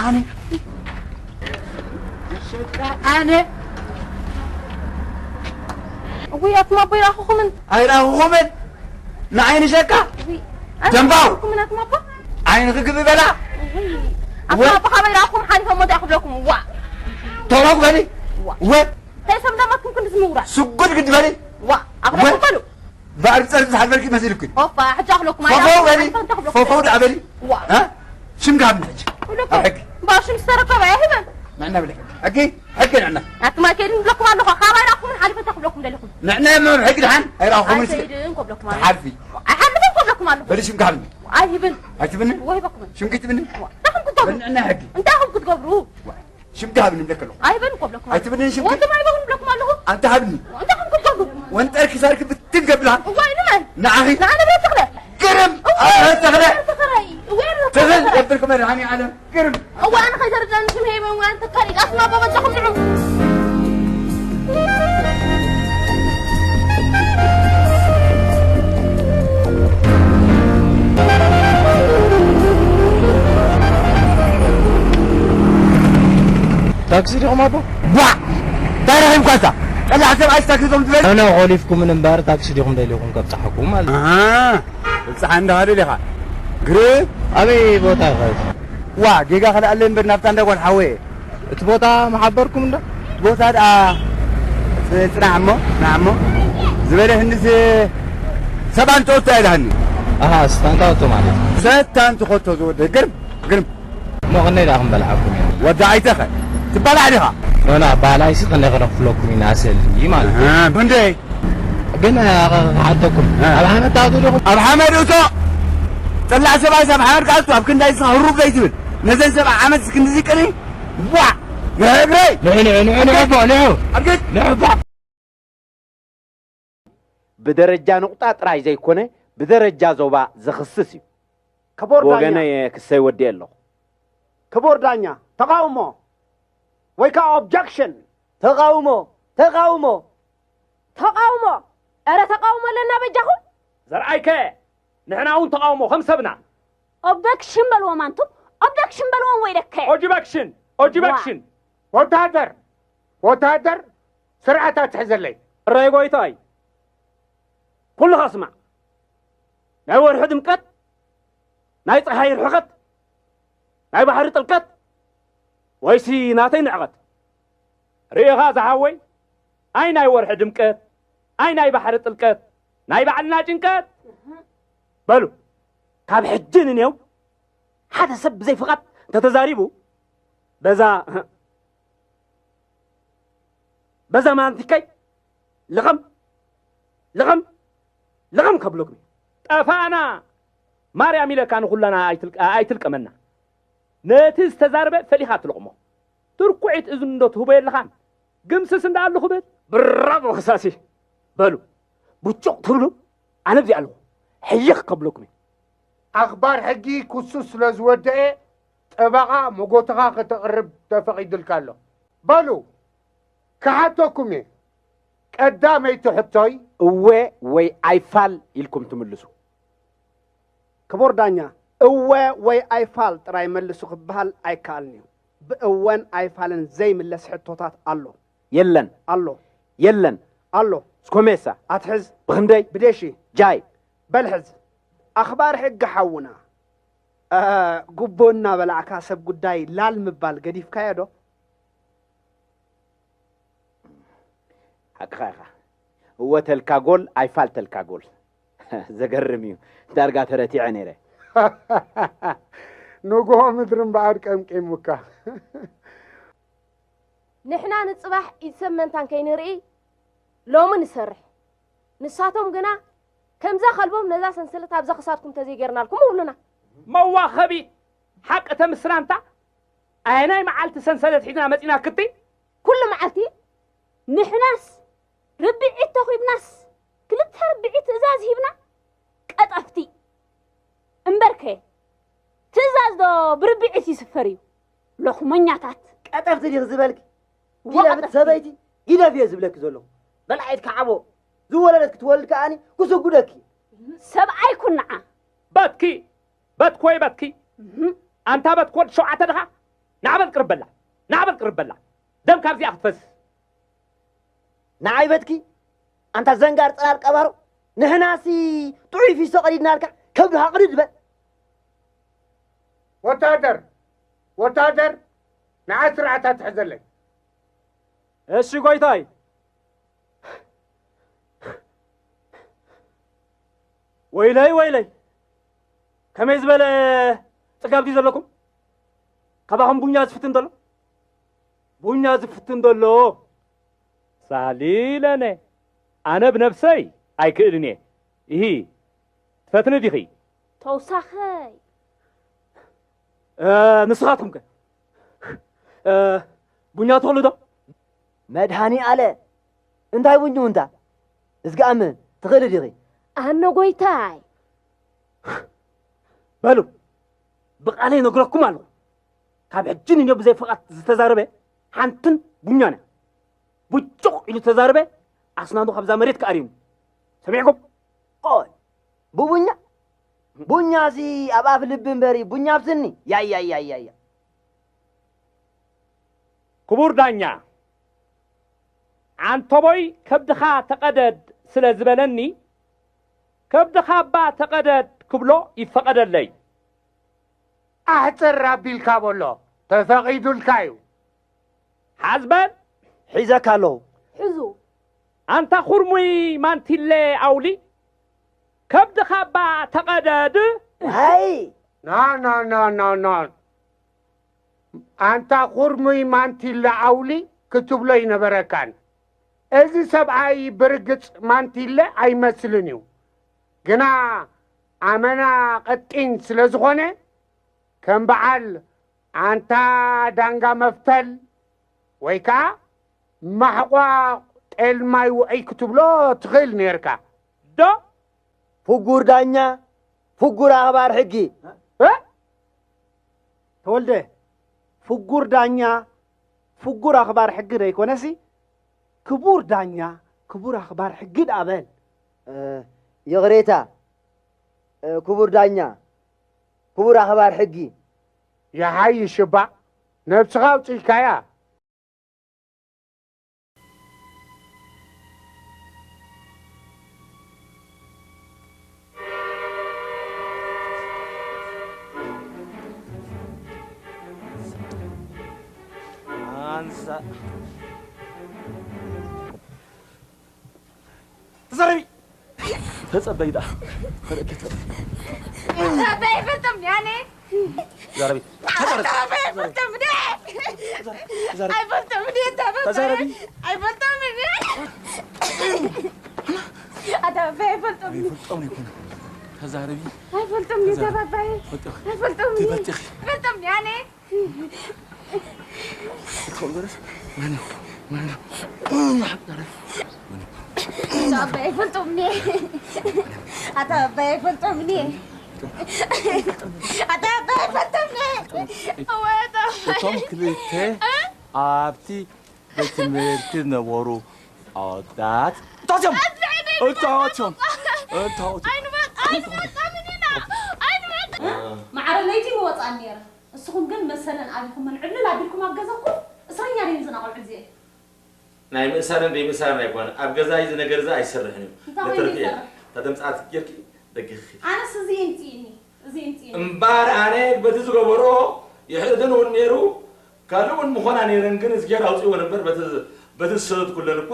ኣነ ኣነ እውይ ኣቱም ኣቦ ይረኣኹኹምን ኣይረኣኹኹምን። ንዓይኒ ሸቃ ደምባው። ኩምን ኣቱም ኣቦ ዓይኒ ክግብ በላ። ኣቱም ኣቦ ካበይ ረኣኹኹም ሓሊፎም ሞት ክብለኩም ዋ። ተረጉ በሊ። ወ እንታይ ሰብ እንዳመትኩም ክንዲ ዝምውራድ ስጉድ ግድ በሊ። ዋ ኣኽለኩም በሉ። ባዕሪ ጸርፊ ዝሓልፈልኪ መሲልኩ። ኦፋ ሕጂ ኣኽለኩም ፎፎው በሊ። ፎፎው ደኣ በሊ። ዋ ሽምጋብ ሕጂ ኣብ ሕጊ ባሽም ዝተረከበ ኣይህበን። ንዕና ብለ ሕጊ ሕጊ ንዕና ኣትማ ከይድን ብለኩም ኣለኹ። ካባይ ራኹምን ሓሊፈ ተኽብለኩም ደለኹም። ንዕና የመ ሕጊ ድሓን ኣይራኹምን። ኣይሰይድን ኮብለኩም ኣለኹ። ሓልፊ ኣይሓልፍን ኮብለኩም ኣለኹ። በሊ ሽምጋብ ኣይህብን። ኣይትብንን ወይበኩምን ሽምጊ ትብንን። ንዕና ሕጊ እንታይ ከም ክትገብሩ ሽምጋ ሃብኒ ብለክ ኣለኹ። ኣይበን እኮ ብለኩም ኣለኹ። ኣይትብልን ሽምጋ? ወንድም ኣይበን ብለኩም ኣለኹ። ኣንተ ሃብኒ። እንታይ ከም ክትገብሩ? ወንጠር ክሳርክ ብትን ገብላ። እዋይ ንመን? ንዓኺ። ንዓነ ብረት ተኽለ። ግርም! እዋይ! ኣረ ተኽለ! ተኽለ! እዋይ! ተኽለ! የብልኩም መድሃኒ ዓለም። ግርም! እዋ ኣነ ከይተረዳኒ ሽም ሄበን ወይ ኣንተ ካሊእ ኣስማ በበጃኹም ንዑ። ታክሲ ዲኹም ኣቦ? ቧ! እንታይ ረኺብካ እታ? ቀላሕ ሰብኣይ ታክሲ ዞም ዝበል? ኣነ ኮሊፍኩምን እምበር ታክሲ ዲኹም ደሊኹም ከብጽሓኩም ማለት እዩ። ኣሃ። ብጽሓ እንዳኻደ ዲኻ? ግርም? ኣበይ ቦታ ኢኻ? ዋ፣ ጌጋ ከለኣለ እምበር ናብታ እንዳ ጓል ሓወየ። እቲ ቦታ መሓበርኩም እንዶ? ቦታ ደኣ ጽ-፣ ጽናሕ እሞ፣ ጽናሕ እሞ። ዝበለ ህንድስ ሰብኣን ተወቶ ኣይልሃኒ። ኣሃ፣ ስታንታ ወቶ ማለት። ሰታን ትኸቶ ዝወደ ግርም፣ ግርም። እሞ ኸነይ ደኣ ክንበልዓኩም ኢና። ወዲ ኣይተኸ ትበላዕ ዲኻ? ኖና፣ ባህላይሲ ኸነይ ኸነኽፍለኩም ኢና፣ ኣሰሊ ማለት እዩ። ኣሃ፣ ብንደይ? ግን፣ ኣ፣ ክሓተኩም፣ ኣ። ኣብ ሓመድ ትኣትዉ ዲኹም? ኣብ ሓመድ እቶ፣ ጸላእ ሰብኣይስ ኣብ ሓመድ ክኣቱ፣ ኣብ ክንዳይ ንስኻ ህሩብ ዘይትብል? ነዘን ሰብዓ ዓመት ክንድዚ ቅኒ? ዋ! ንሕግረይ! ንዑ፣ ንዑ፣ ንዑ፣ ንዑ፣ ኣቦ፣ ንዑ! ኣርግጥ! ንዑ፣ ኣቦ! ብደረጃ ኑቕጣ ጥራይ ዘይኮነ፣ ብደረጃ ዞባ ዘኽስስ እዩ። ክቡር ዳኛ። ብወገነይ ክሰይ ወዲኤ ኣለኹ። ክቡር ዳኛ፣ ተቓውሞ ወይ ከዓ ኦብጀክሽን። ተቓውሞ፣ ተቓውሞ። ተቓውሞ። ኧረ ተቓውሞ ኣለና በጃኹም። ዘርኣይከ፣ ንሕና እውን ተቓውሞ ከም ሰብና። ኦብጀክሽን በልዎም ኣንቱም፣ ኦብጀክሽን በልዎም ወይ ደከ። ኦጅበክሽን፣ ኦጅበክሽን። ዋ። ወታደር፣ ወታደር፣ ስርዓት ኣትሕዘለይ። እራይ ጎይታይ፣ ኩልኻ ስማዕ። ናይ ወርሒ ድምቀት፣ ናይ ጸሓይ ርሕቐት፣ ናይ ባሕሪ ጥልቀት፣ ወይሲ ናተይ ንዕቐት? ርኢኻ ዝሓወይ፣ ኣይ ናይ ወርሒ ድምቀት፣ ኣይ ናይ ባሕሪ ጥልቀት፣ ናይ ባዕልና ጭንቀት። በሉ፣ ካብ ሕጂ ንኔው ሓደ ሰብ ብዘይ ፍቓድ እንተተዛሪቡ፣ በዛ፣ በዛ ማንቲከይ ልቐም፣ ልቐም፣ ልቐም ከብለኩም። ጠፋእና ማርያም ኢለካ ንኹላና ኣይትልቀ-፣ ኣይትልቀመና። ነቲ ዝተዛረበ ፈሊኻ ትልቕሞ። ትርኩዒት እዝኒ እንዶ ትህቦ የለኻን። ግምስስ እንዳ ኣሉ ክብል። ብራቮ ከሳሲ። በሉ፣ ብጩቕ ትብሉ፣ ኣነ ኣብዚ ኣለኹ። ሕይኽ ከብለኩም እየ። ኣኽባር ሕጊ ክሱ ስለ ዝወደአ፣ ጠበቓ መጎትኻ ከተቕርብ ተፈቒዱልካ ኣሎ። በሉ፣ ክሓተኩም እየ። ቀዳመይቲ ሕቶይ። እወ ወይ ኣይፋል ኢልኩም ትምልሱ። ክቡር ዳኛ፣ እወ ወይ ኣይፋል ጥራይ መልሱ ክበሃል ኣይከኣልን እዩ። ብእወን ኣይፋልን ዘይምለስ ሕቶታት ኣሎ። የለን። ኣሎ። የለን። ኣሎ። ስኮሜሳ። ኣትሕዝ። ብኽንደይ? ብደሺ። ጃይ። በል ሕዝ። ኣኽባር ሕጊ ሓውና፣ እ፣ ጉቦ እናበላዕካ ሰብ ጉዳይ ላል ምባል ገዲፍካዮ ዶ? ሓቅኻ ኢኻ። እወ ተልካ ጎል፣ ኣይፋል ተልካ ጎል። ዘገርም እዩ። ዳርጋ ተረቲዐ ነይረ። ንግሆ ምድሪ እምበኣር ቀምቂሙካ። ንሕና ንጽባሕ ኢድ ሰብ መንታን ከይንርኢ ሎሚ ንሰርሕ። ንሳቶም ግና ከምዛ ከልቦም ነዛ ሰንሰለት ኣብዛ ክሳድኩም ተዘይጌርናልኩም ይብሉና። መዋኸቢ ሓቂ ተምስራንታ ኣየናይ መዓልቲ ሰንሰለት ሒዝና መጺና ክትይ? ኩሉ መዓልቲ ንሕናስ ርብዒት ተኺብናስ ክልተ ርብዒት ትእዛዝ ሂብና ቀጠፍቲ። እምበርከ ትእዛዝ ዶ ብርብዒት ይስፈር እዩ? ሎኽመኛታት። ቀጠፍቲ ዲኺ ዝበልኪ? እዋ ጊደፍ ቀጠፍቲ። ሰበይቲ ጊደፍ እየ ዝብለኪ ዘለኹ። በላዒት ከዓቦ ዝወለደት ክትወልድ ከኣኒ ክስጉደኪ። ሰብኣይ ኩን ንዓ። በትኪ፣ በትኪ ወይ በትኪ። እህ። ኣንታ በትኪ ወዲ ሸውዓተ ድኻ? ናዕበል ቅርበላ፣ ናዕበል ቅርበላ፣ ደም ካብዚኣ ክትፈስስ። ንዓይ በትኪ ኣንታ ዘንጋር ጽላል ቀባሮ፣ ንሕናሲ ጥዑይ ፊሶ ቀዲድናልካ፣ ከብድኻ ቅድድ በል። ወታደር፣ ወታደር፣ ንዓ ስርዓታ ትሕዘለይ። እሺ ጎይታይ። ወይለይ ወይለይ፣ ከመይ ዝበለ ጽጋብ ድዩ ዘለኩም? ካባኹም ቡኛ ዝፍትን ዘሎ? ቡኛ ዝፍትን ዘሎ? ሳሊለነ፣ ኣነ ብነብሰይ ኣይክእልን እየ። ኢሂ፣ ትፈትኒ ዲኺ? ተውሳኸይ። እ፣ ንስኻትኩም ከ? እ፣ ቡኛ ትኽእሉ ዶ? መድሃኒ ኣለ፣ እንታይ ቡኙ እንታ? እዝግኣምን፣ ትኽእሊ ዲኺ? ኣነ ጎይታይ። በሉ፣ ብቓለይ ነግረኩም ኣለኹ። ካብ ሕጂ ንንዮ ብዘይ ፍቓድ ዝተዛረበ ሓንትን ቡኛን እያ። ቡጩቕ ኢሉ ተዛረበ፣ ኣስናኑ ካብዛ መሬት ክኣርዩኒ። ሰሚዕኩም? ኦይ፣ ብቡኛ? ቡኛሲ ኣብ ኣፍ ልቢ እምበሪ፣ ቡኛ ኣብ ስኒ? ያያያያያ። ክቡር ዳኛ፣ ዓንተቦይ ከብድኻ ተቐደድ ስለ ዝበለኒ፣ ከብድኻ እባ ተቐደድ ክብሎ ይፈቐደለይ። ኣሕጽር ኣቢልካ በሎ፣ ተፈቒዱልካ እዩ። ሓዝበል ሒዘካ ኣለኹ። ሕዙ። ኣንታ ኹርሙይ ማንቲለ ኣውሊ፣ ከብድኻ እባ ተቐደድ። ኣይ ና ና ና ና ና ኣንታ ኹርሙይ ማንቲለ ኣውሊ ክትብሎ ይነበረካን። እዚ ሰብኣይ ብርግጽ ማንቲለ ኣይመስልን እዩ፣ ግና ኣመና ቀጢን ስለ ዝኾነ ከም በዓል ኣንታ ዳንጋ መፍተል ወይ ከኣ ማሕቋ ጤል ማይ ውዑይ ክትብሎ ትኽእል ነርካ። ዶ ፍጉር ዳኛ፣ ፍጉር ኣኽባር ሕጊ። እ? ተወልደ፣ ፍጉር ዳኛ፣ ፍጉር ኣኽባር ሕጊ ዘይኮነሲ ክቡር ዳኛ፣ ክቡር ኣኽባር ሕጊ ደኣ በል። እ፣ ይቕሬታ፣ እ፣ ክቡር ዳኛ፣ ክቡር ኣኽባር ሕጊ። ይሓይሽ እባ ነብስኻ ኣውጺእካያ። ኣንሳ ተዛረቢ። ተጸበይ ደኣ። ከርእኪ ተጸበይ። ኣባይ ፈልጦም ያኔ ተዛረቢ። ተዛረቢ። ኣባይ ፈልጦም ዲ ተዛረቢ። ኣይፈልጦም ዲ ተዛረቢ። ተዛረቢ። ኣይፈልጦም ዲ ኣታ ኣባይ ፈልጦም ይፈልጦም ይኩን። ተዛረቢ። ኣይፈልጦም ዲ ተባባይ ፈልጦም። ኣይፈልጦም ዲ ትፈልጢ። ፈልጦም ያኔ ትኸውን ገረስ። ማን ማን ኣታ ኣባይ ፈልጦም ዲ ኣታ ኣባይ ፈልጦም ዲ ኣታ ኣባይ ፈልጦም ዲ ወይታ እቶም ክልተ ኣብቲ ቤት ትምህርቲ ዝነበሩ ኣወዳት እታወትዮም እታወትዮም እታወትዮም ኣይንመጣን ኣይንመጣን ማዕረ ለይቲ ምወፃን ነይረ። እስኹም ግን መሰለን ኣቢኹመን ዕብልል ኣቢልኩም ኣብ ገዛኩም እስረኛ ደይን ዝና ቆልዑ እዚኤ። ናይ ምእሳርን ዘይምእሳርን ኣይኮነ ኣብ ገዛይ እዚ ነገር እዚ ኣይሰርሕን እዩ። እንታይ ኮይኑ ነተርፍ እየ። ይሰርሕ? እታ ተምፅኣት ጌርኪ ደገ ክኺድ። ኣነስ እዚ ይምፅእኒ እዚ ይምፅእኒ። እምባር ኣነ በቲ ዝገበሮ ይሕእትን እውን ነይሩ ካልእ እውን ምኾና ነይረን ግን እዝጌር ኣውፅእዎ ነበር በቲ በቲ ዝሰደድኩለን እኳ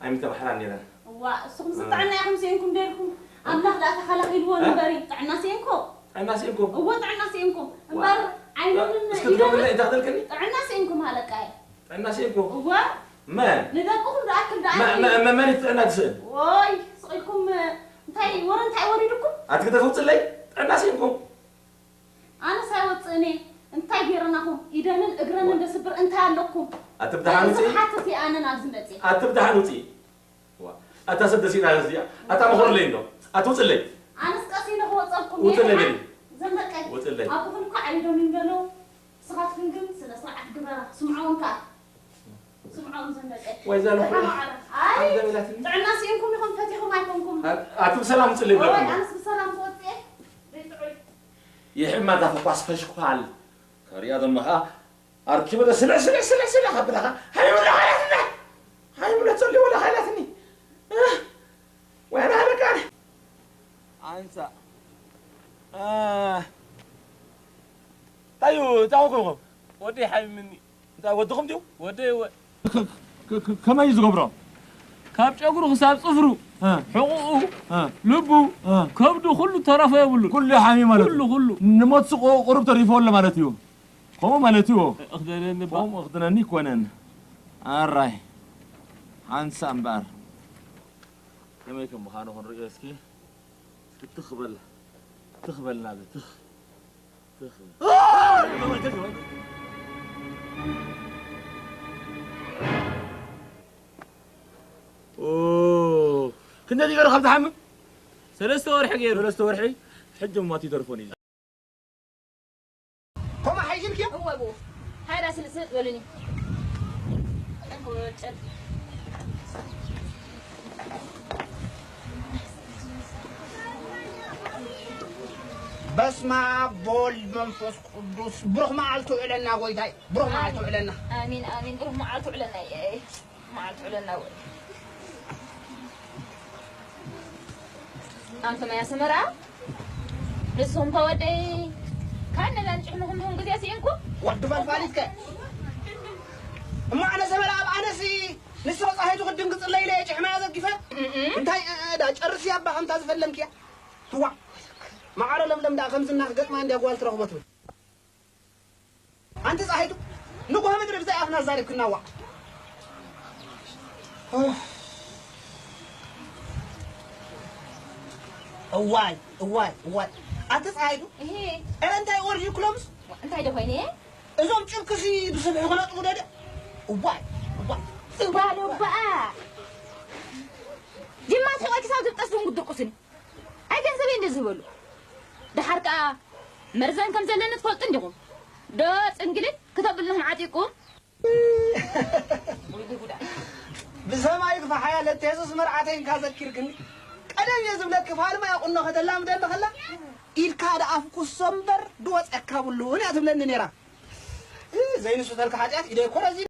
ኣይምተባሕላን ነይረን። እዋ እስኹም ዝጥዕና ኢኹም ስኢንኩም ደልኩም ኣምላኽ ደኣ ተኸላኺልዎ ንበሪ ጥዕና ስኢንኩም። ጥዕና ስኢንኩም። እዎ ጥዕና ስኢንኩም እምበር ዓይንን እስኪ ድገምለይ እንታይ ክትልክኒ? ጥዕና ስኢንኩም ሃለቃየ። ጥዕና ስኢንኩም። እዎ መን? ንደቅኹም ዝኣክል ደኣ መ- መ- መ- መን እዩ ጥዕና ትስእን? ወይ ስቕ ኢልኩም እንታይ ወረ እንታይ ወሪድኩም? ኣቲ ክተፍውፅለይ ጥዕና ስኢንኩም። ኣነስ ኣይወፅእን እየ እንታይ ገይረናኹም ኢደንን እግረንን ደስብር እንታይ ኣለኩም? ኣቲ ብደሓን ውፅኢ። ዝሓትት እየ ኣነ ናብዚ መፅእ። ኣቲ ብደሓን ውፅኢ። ዋ፣ ኣታ ሰብ ደሲና እዚኣ ኣታ መኾርለይ እንዶ ኣቲ ውፅለይ። ኣነስ ቀስ ኢለ ክወፀልኩም እየ። ውፅለይ በሊ። ዘንበቀይ ውፅለይ። ኣቦኹም እኮ ዓሊዶም ይንበለው። ንስኻትክን ግን ስነ ስርዓት ግበራ። ስምዖም ከኣ ስምዖም ዘንበቀይ። ወይ ዘንበቀይ። ዝሓማዕረ። ኣይ ኣንተ በላትኒ። ጥዕና ስኢንኩም ኢኹም ፈቲኹም ኣይኮንኩም። ኣቲ ብሰላም ውፅለይ ወይ ብለኩም። ኣነስ ብሰላም ክወፅእ እየ። ዘይጥዑይ። ይሕማ እዛ ፈኳስ ፈሽኳል ከርእያ ዘሎ ኸዓ ኣርኪበ ስልዕ ስልዕ ስልዕ ስልዕ ከብለኻ ሃይብላ ሃይላትና ሃይብላ ጸልዩ ወላ ሃይላትኒ። ወያና ሃለቃን ኣንሳ ታዩ ታውኩኹ ወዲ ሓይምኒ እንታይ ወድኹም ድዩ? ወደይ ወ- ከመይ እዩ ዝገብሮ? ካብ ጨጉሩ ክሳብ ጽፍሩ እ፣ ሕቑኡ እ፣ ልቡ እ። ከብዱ ኩሉ ተረፈ የብሉ ኩሉ ሓሚ ማለት ኩሉ እዩ። ኩሉ ንሞት ስቆ ቁሩብ ተሪፎ ኣሎ ማለት እዩ። ከምኡ ማለት እዩ። እኽደነኒ ባ ከምኡ እኽድነኒ ይኮነን። ኣራይ ሓንሳ እምበኣር ከመይ ከም ምዃኑ ክንርእዮ እስኪ። እስኪ ትኽ በል ትኽ በል ናብዚ ትኽ ትኽ ኦ፣ ክንደይ ገይሩ ካብ ዝሓምም ሰለስተ ወርሒ ገይሩ ሰለስተ ወርሒ ሕጂ ሞት ይተርፎን እዩ። ከምኡ ሓይሽልክዮ እወ ብኡ ሃይዳ ስልስል በሉኒ። በስመ ኣብ ወወልድ መንፈስ ቅዱስ። ብሩኽ መዓልቲ ውዕለና ጎይታይ፣ ብሩኽ መዓልቲ ውዕለና። ኣሚን ኣሚን። ብሩኽ መዓልቲ ውዕለና። መዓልቲ ውዕለና ወይ ኣንቱም ኣያ ሰመራ ንስኹም ከ ወደይ ካብ ነዛ ንጭሕምኹም ዲኹም ግዜ ስኢንኩም? ወዲ ፈልፋሊት ከ እሞ ኣነ ሰመራ ኣብ ኣነሲ ንስኺ ጻሂቱ ክትድንግጽለይ ኢለ እየ ጭሕመያ ዘርጊፈ። እም። እንታይ እ፣ እ፣ ዳ ጨርሲ ኣባ ከምታ ዝፈለምክያ። ትዋ ማዕረ ለምለም ዳ ከምዝና ክገጥማ እንዲያ ጓል ትረኽቦ ትብል። ኣንቲ ጻሂቱ ንጉሆ ምድሪ ብዘይ ኣፍና ዛሪብ ክናዋዕ። እዋይ እዋይ እዋይ ኣንቲ ጻሂቱ እሂ። እረ እንታይ ወርዩ ክሎምስ እንታይ ዶ ኮይነ? እዞም ጭብክሲ ብስብሒ ክነጥፉ ደደ እዋይ እዋይ እዋይ እባ ጅማ ስሒቆ ክሳብ ዝብጠስ እውን ግድርቁስኒ ኣይገንዘበይ እንደዚህ በሉ። ደሓር ከኣ መርዘን ከም ዘለኒ ትፈልጡ እንዲኹም። ዶ ጽንግልን ክተብልኹም ዓጢቁ። ብሰማይ ክፋሓያ ለተየሱስ መርዓተይ እንካ ዘኪርክኒ። ቀደም እየ ዝብለኪ ፋልማ እያ ቁኖ ከተላምደኒ ከላ ኢድካ ደኣ ፍኩሶ እምበር ድወፀካ ብሉን እያ ትብለኒ ነይራ። ዘይንሱ ተልካ ሓጢኣት ኢደይ ኮረዚ